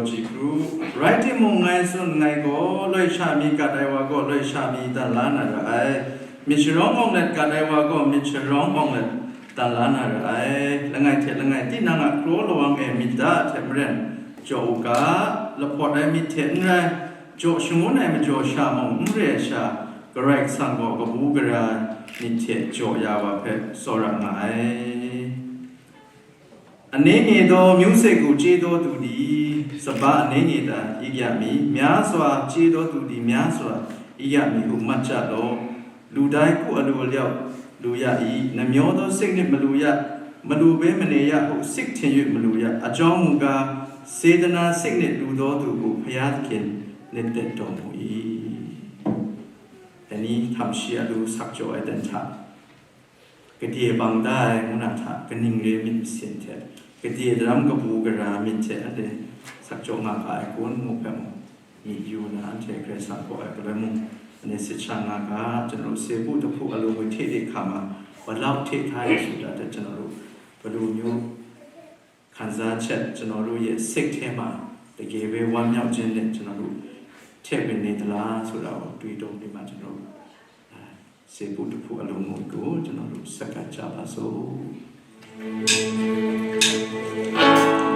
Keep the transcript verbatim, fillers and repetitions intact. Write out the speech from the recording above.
G group. Rai timung, ngai tsun nngai gaw, loi sha mi gat ai wa gaw, loi sha mi dan la na ra ai. Myit sharawng awng let gat ai wa gaw, myit sharawng awng let dan la na ra ai. Langai hte langai tinang a kraw lawang e myit da ai hte maren jaw u ga, lahpawt ai myit hte n rai, jaw shangun ai majaw sha mung n re ai sha, Karai Kasang gaw kabu gara ai myit hte jaw ya wa hpe tsawra nga ai. အနည်းငယ်သော မျိုးဆက်ကို ကြေးသောသူသည် စပါးအနည်းငယ်သာ ရိတ်ရမည်။ များစွာ ကြေးသောသူသည် များစွာ ရိတ်ရမည်ဟု မှတ်ကြလော့။ လူတိုင်း ကိုယ့်အလိုအလျောက် လိုရ၏။ နှမျောသောစိတ်နှင့် မလိုရ၊ မလိုဘဲမနေရဟု စိတ်ထင်၍ မလိုရ။ အကြောင်းမူကား၊ စေတနာစိတ်နှင့် လှူသောသူကို ဘုရားသခင် နှစ်သက်တော်မူ၏။ ဒီနေ့ ထမ်ရှီအလို sakchawh ai dan hta, ကတေဘင်ဒိုင် ngu na hta, kaning re myit masin hte, kade daram kabu gara myit hte, anhte sakchawh nga ga ai kun, ngu hpe mung, myit yu na, anhte Karai Kasang kaw ai galoi mung, anhte sit sha nga ga, ကျွန်တော်တို့ စေဖို့တဖို့ အလိုငွေ ထည့်တဲ့အခါမှာ ဘယ်လောက် ထည့်ထားတယ်ဆိုတာ ကျွန်တော်တို့ ဘယ်လိုမျိုး ခံစားချက် ကျွန်တော်တို့ရဲ့ စိတ်ထဲမှာ တကယ်ပဲ ဝမ်းမြောက်ခြင်းနဲ့ ကျွန်တော်တို့ ထည့်ဝင်နေသလားဆိုတာကို တွေးတောပြီးမှ ကျွန်တော်တို့ စေဖို့တဖို့ အလိုငွေကို ကျွန်တော်တို့ ဆက်ကပ်ကြပါစို့။